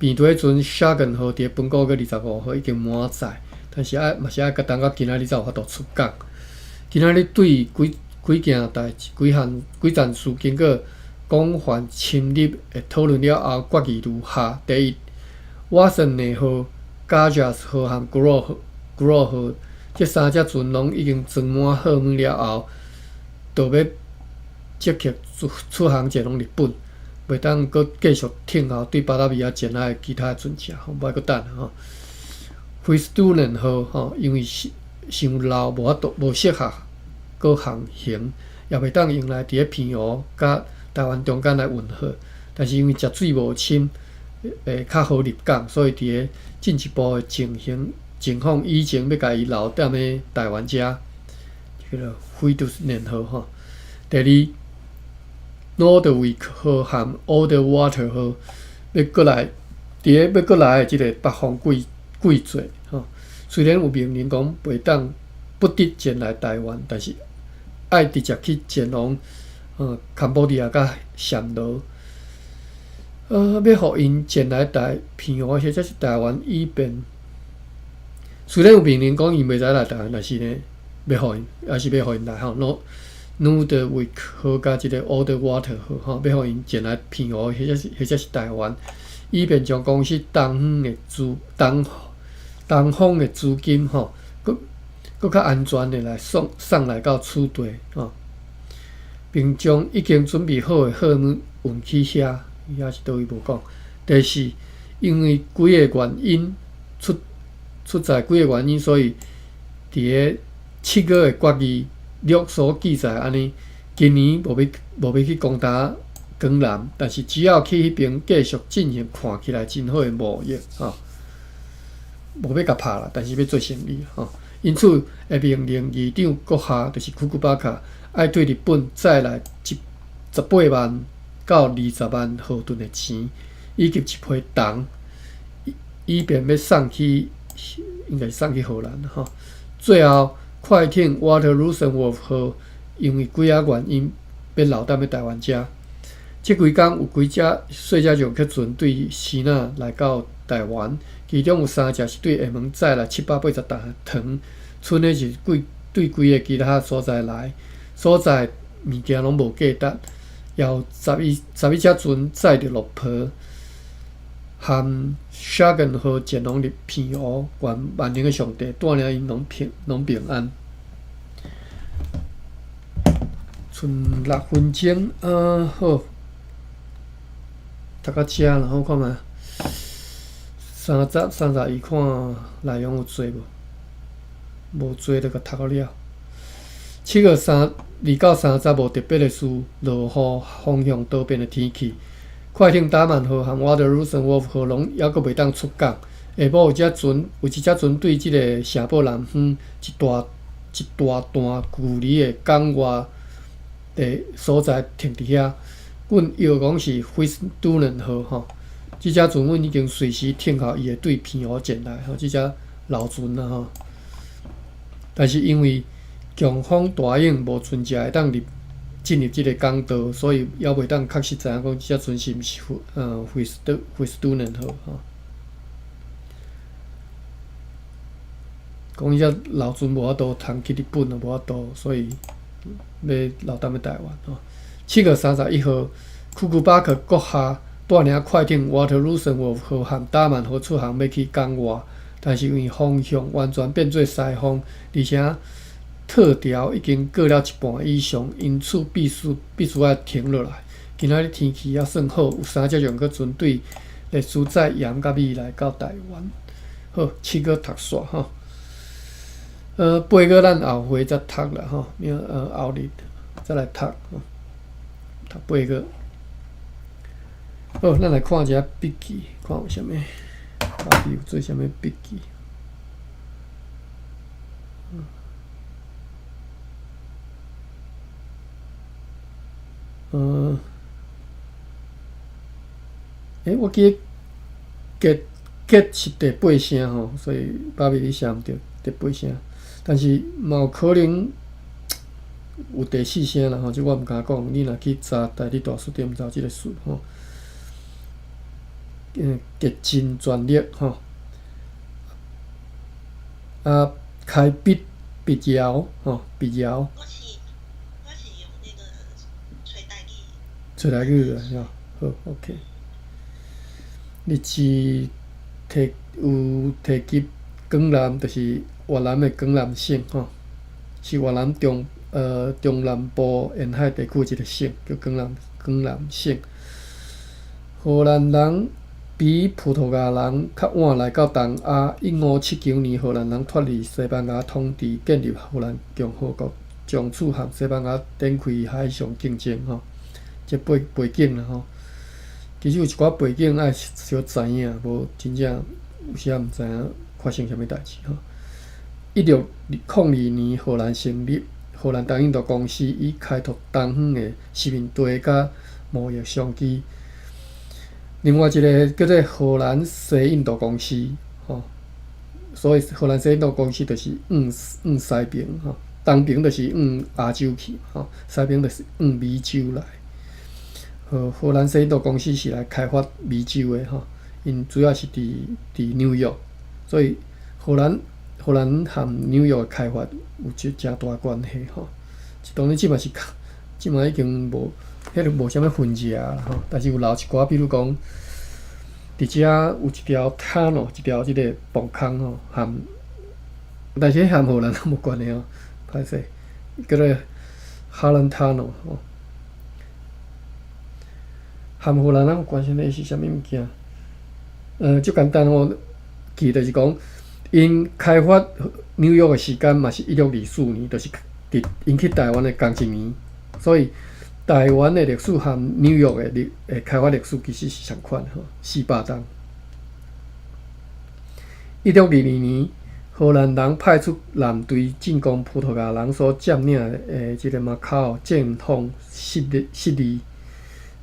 病毒彼陣，沙根號佇本個月25號已經滿載，但是愛嘛是愛等到今仔日才有法度出港。今仔日對幾幾件代誌、幾項幾件事經過廣泛深入的討論了後，決議如下：第一，瓦森內號、加賈斯號和格羅號這三隻船攏已經裝滿貨物了後，就欲即刻出航前往日本，袂當閣繼續等候對巴達維亞前來的其他船隻，吼，無愛閣等吼。惠斯杜倫號吼，因為傷老，無法度無適合閣航行，也袂當用來佇咧澎湖佮台灣中間來運貨。但是因為食水無深，會較好入港，所以佇咧進一步的情形情況以前，欲共伊留踮咧台灣遮，叫做惠斯杜倫號吼。第二，諾德維克號和奧德瓦特號欲閣來佇咧欲閣來的這个北方季節吼，雖然有命令講袂當不得前來台灣，但是愛直接去前往坎波迪亞佮暹羅，欲予𪜶前來澎湖或者是台灣，以便雖然有命令講𪜶袂使來台灣，但是呢，欲予𪜶，猶是欲予𪜶來吼。諾德維克號佮這个奧德瓦特號吼，欲予𪜶前來澎湖或者是台灣，以便將公司東方的資東東方的資金吼，閣較安全的來送來到此地吼，並將已經準備好的貨物運去遐，遐是佗位無講。第四，因為幾个原因出在幾个原因，所以佇咧7月的決議略所記載按呢，今年無欲去攻打江南，但是只要去彼邊繼續進行看起來真好的貿易吼，無欲共拍啦，但是欲做生意吼。因此會命令議長閣下，就是庫庫巴卡，愛對日本載來18萬到20萬荷頓的錢，以及一批銅，以便欲送去，應該是送去荷蘭吼。最後，快艇瓦特魯森沃夫號因為幾仔原因，欲留踮咧台灣遮。這幾工有幾隻細隻遊客船對支那來到台灣，其中有三隻是對廈門載來780擔的糖，賰的是對規个其他所在來，所在物件攏無價值。也有11隻船載著綠婆，含沙根號前往入澎湖，願萬能的上帝帶領𪜶攏平安。賰6分鐘，好，讀到遮，然後看覓，30、31，看內容有濟無？無濟就共讀到了。7月2到30無特別的事，落雨，風向多變的天氣。快艇達曼號和瓦德魯森沃夫號攏猶閣袂當出港。下晡有一隻船對這个城堡南方一大段距離的港外的所在停佇遐。阮臆講是惠斯杜倫號吼，這隻船阮已經隨時等候伊會對澎湖前來吼，這隻老船啊吼。但是因為強風大湧，無船隻會當進入這个港道，所以猶袂當確實知影講這隻船是毋是惠斯杜倫號吼。講伊隻老船無法度通去日本啊，無法度，所以欲留踮咧台灣吼。7月31號，庫庫巴克閣下帶領快艇瓦特魯森沃夫號和達曼號出航，欲去港外，但是因為風向完全變做西風，而且套潮已經過了一半以上，因此必須愛停落來。今仔日天氣猶算好，有三隻遊客船對列輸載鹽佮米來到台灣。好，7月讀煞吼。8月咱後回再讀啦吼，明後日再來讀，讀8月。好，咱來看一下筆記，看有啥物，家己有做啥物筆記。我記得結結是第八聲吼，所以芭比你寫毋對，第八聲，但是嘛有可能有第四聲啦吼，這我毋敢講，你若去查台語大辭典，毋知有這个詞吼。竭盡全力吼，啊，開筆筆搖吼，筆搖。我是用那個揣台語。出來語啊，好，OK。日治提有提及廣南，就是越南的廣南省吼，是越南中南部沿海地區一個省，叫廣南省。荷蘭人比葡萄牙人較晚來到東亞。1579年，荷蘭人脫離西班牙統治，建立荷蘭共和國，從此和西班牙展開海上競爭吼。這背景啦吼，其實有一寡背景愛小知影，無真正有時仔毋知影發生啥物代誌吼。1602年，荷蘭成立荷蘭東印度公司，以開拓東方的殖民地佮貿易商機。另外一個叫做荷蘭西印度公司，吼，所以荷蘭西印度公司就是往往西爿吼，東爿就是往亞洲去，吼，西爿就是往美洲來。荷蘭西印度公司是來開發美洲的吼，𪜶主要是佇紐約，所以荷蘭和紐約的開發有這誠大關係吼。當然這嘛是這嘛已經無，彼個無啥物痕跡啊吼，但是有留一寡，比如講，佇遮有一條 tunnel，一條這個磅空吼，和，但是彼和荷蘭攏無關係哦，歹勢，叫做 Holland Tunnel 吼。和荷蘭人有關係的是啥物物件？足簡單哦，記就是講，𪜶開發紐約的時間嘛是1624年，就是佇𪜶去台灣的仝一年，所以台灣的歷史和紐約的歷的開發歷史其實是相款吼，400冬。1622年，荷蘭人派出艦隊進攻葡萄牙人所佔領的這個馬卡奧，戰況失利，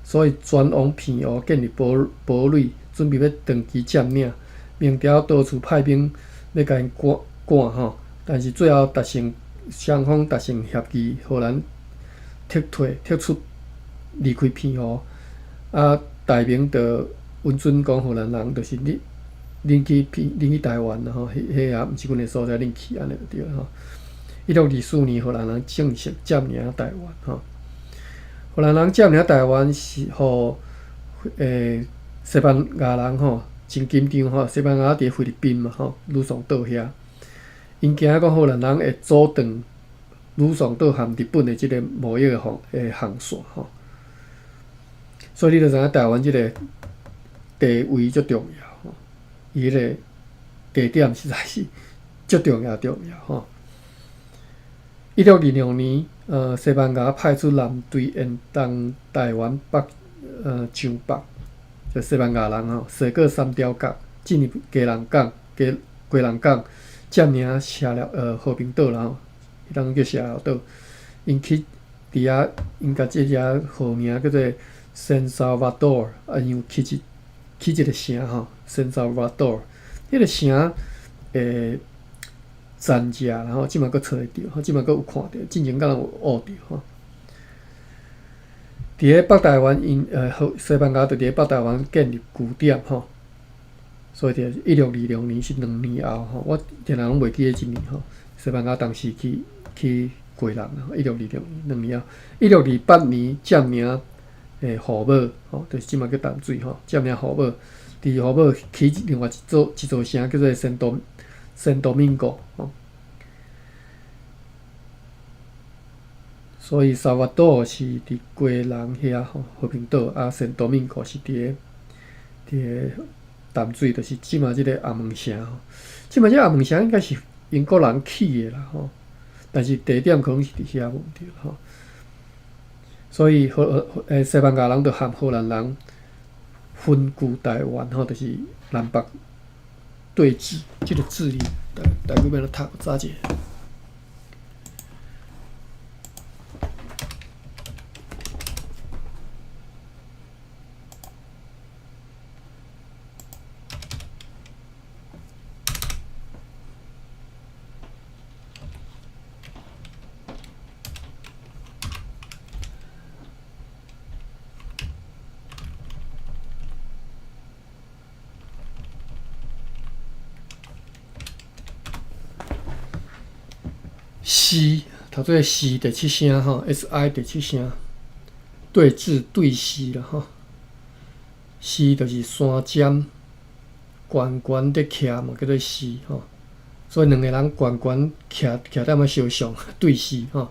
所以轉往澎湖建立堡壘，準備欲長期佔領。明朝多次派兵欲共𪜶趕趕吼，但是最後達成雙方達成協議，荷蘭撤退撤出離開澎湖，啊，大明就允准講荷蘭人，就是你恁去澎恁去台灣啦吼，彼彼也毋是阮的所在，恁去按呢就對吼。1624年，荷蘭人正式佔領台灣吼。荷蘭人佔領台灣是予西班牙人吼真緊張吼，西班牙佇菲律賓嘛吼，呂宋島遐，𪜶驚講荷蘭人會阻斷呂宋島和日本的這個貿易的航線吼。所以你就知影台灣這個地位足重要吼，伊彼個地點實在是足重要重要吼。1626年，西班牙派出艦隊沿東台灣北上北，就西班牙人吼，踅過三貂角，進入基隆港、基隆港，佔領赤寮和平島啦吼，彼當叫赤寮島。𪜶去佇遐，𪜶共這隻號名叫做聖薩瓦多爾，啊，因為起一個城吼，聖薩瓦多爾，彼個城殘跡，然後這馬閣揣會著，這馬閣有看著，進前敢若有挖著吼。佇咧北台灣，𪜶西班牙就佇咧北台灣建立據點吼，所以就1626年是2年後吼，我定定攏袂記得這年吼。西班牙當時去基隆，1626年2年後，1628年佔領虎尾吼，就是這馬叫淡水吼，佔領虎尾，佇虎尾起另外一座城叫做聖多明哥吼。所以薩瓦多是佇基隆遐吼，和平島啊，聖多明哥是佇個淡水，就是這馬這個頷門城吼。這馬這個頷門城應該是英國人起的啦吼，但是地點可能是佇遐無毋對吼。所以西班牙人就和荷蘭人分居台灣吼，就是南北對峙，這個字台語欲按怎讀？早者。是，讀做是第七聲吼，S I 第七聲。對峙對視啦吼，視就是山尖，懸懸佇徛嘛，叫做視吼。所以兩个人懸懸徛徛踮咧相像對視吼。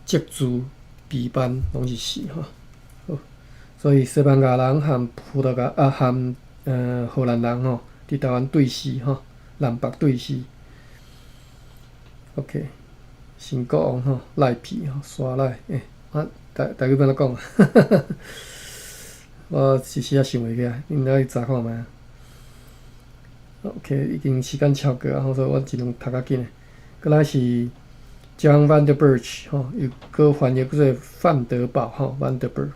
積聚備辦攏是視吼。好，所以西班牙人和葡萄牙啊，和荷蘭人吼，佇台灣對視吼，南北對視。OK，新國王吼，賴皮吼，沙賴欸，啊，台語欲按怎講？我一時仔想袂起來，恁來去查看覓啊？OK，已經時間超過啊，所以我盡量讀較緊的。閣來是 John van der Burch 吼，又閣翻譯做范德堡吼，Van der Burg。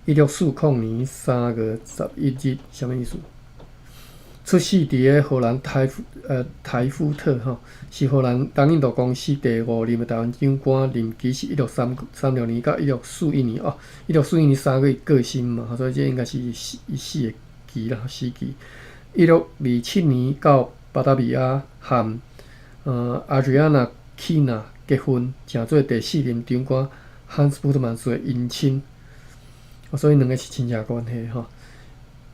1640年3月11日，啥物意思？出世佇个荷蘭台夫特吼，是荷蘭東印度公司第五任的台灣長官，任期是1636年到1641年哦。1641年3月過身嘛，所以這應該是伊死伊死的期啦，死期。1627年到巴達維亞和阿瑞安娜契娜結婚，成做第四任長官漢斯·普特曼斯的姻親，所以兩个是親戚關係吼。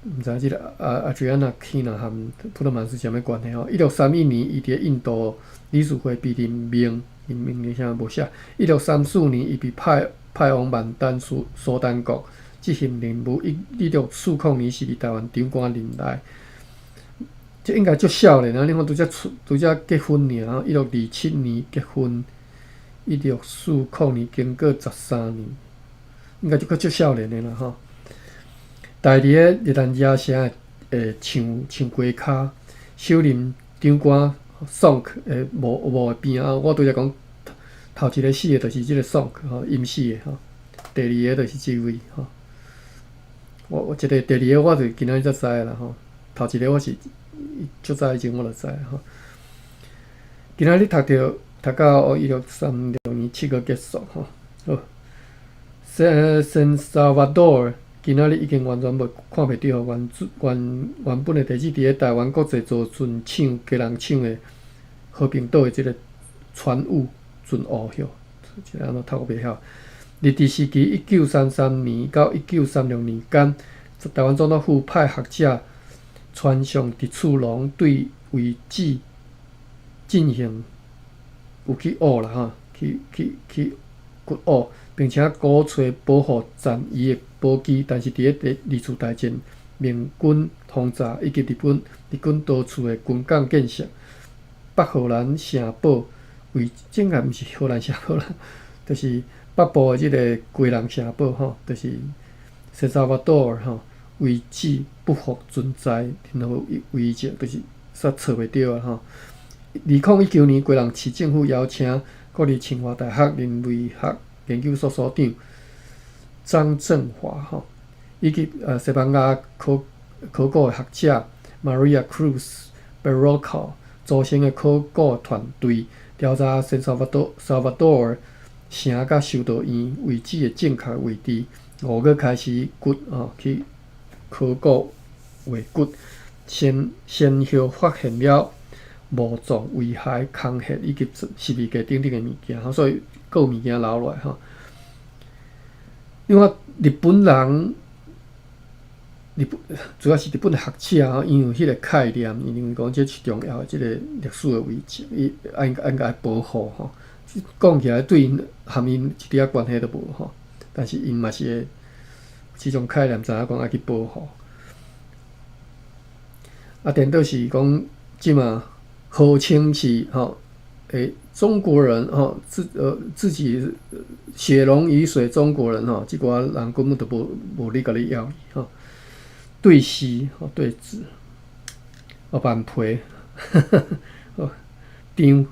毋知這个阿瑞安娜契娜和普特曼斯啥物關係吼？1631年，伊佇印度理事會被任命，任命的啥無寫。1634年，伊被派往萬丹蘇丹國執行任務。1640年是佇台灣長官任內，這應該足少年啊！你看拄才出拄才結婚爾，1627年結婚，1640年經過13年，應該就閣足少年的啦吼。待佇个熱那亞城的唱歌跤，首任長官宋克的墓的邊仔，我拄才講頭一個死的就是這个宋克吼，淹死的吼。第二个就是這位吼。我這个第二个我就今仔日才知啦吼，頭一个我是足早以前我就知吼。今仔日讀到1636年7月結束吼。好，聖薩瓦多今仔日已經完全無看袂著原本的地址，佇咧台灣國際造船廠基隆廠的和平島的這个船務船務吼，這个按怎讀我袂曉。日治時期1933年到1936年間，台灣總統府派學者川上直次郎對遺址進行有去挖啦吼，去掘挖，並且鼓吹保護殘餘的寶基，但是佇咧第二次大戰，盟軍轟炸以及日軍多處的軍港建設，北荷蘭城堡為這應該毋是荷蘭城堡啦，就是北部的這个基隆城堡吼，就是聖薩瓦多爾吼，遺址不復存在任何遺跡，就是煞揣袂著啊吼。2019年，基隆市政府邀請國立清華大學人類學研究所所長張振華吼，以及西班牙考古的學者 Maria Cruz Berrocal 組成的考古團隊，調查聖薩瓦多爾城佮修道院遺址的正確位置。5月開始掘吼去考古挖掘，先後發現了墓葬、遺骸、空穴以及十字架等等的物件，所以閣有物件留落來吼。另外，日本人，日本主要是日本的學者吼，𪜶有彼个概念，𪜶認為講這是重要的這个歷史的遺跡，伊應該保護吼。講起來對𪜶和𪜶一點仔關係都無吼，但是𪜶嘛是會這種概念，知影講愛去保護。啊，顛倒是講這馬號稱是吼，中國人吼，自己血濃於水中國人吼，這寡人根本就無咧共你要吼。對視吼，對峙，哦，萬皮，哦，張，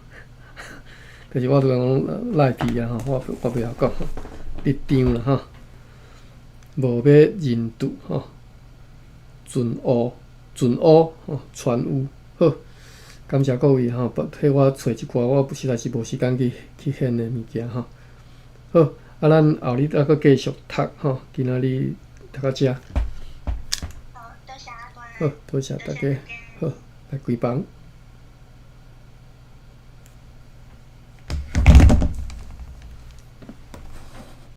就是我拄才講賴皮啊吼，我袂曉講，你張啦吼，無欲認賭吼，船塢吼，船塢好。感謝各位吼，替我揣一寡我實在是無時間去現的物件吼。好，啊，咱後日還閣繼續讀吼，今仔日讀到遮。好，多謝阿端。好，多謝大家。好，來關房。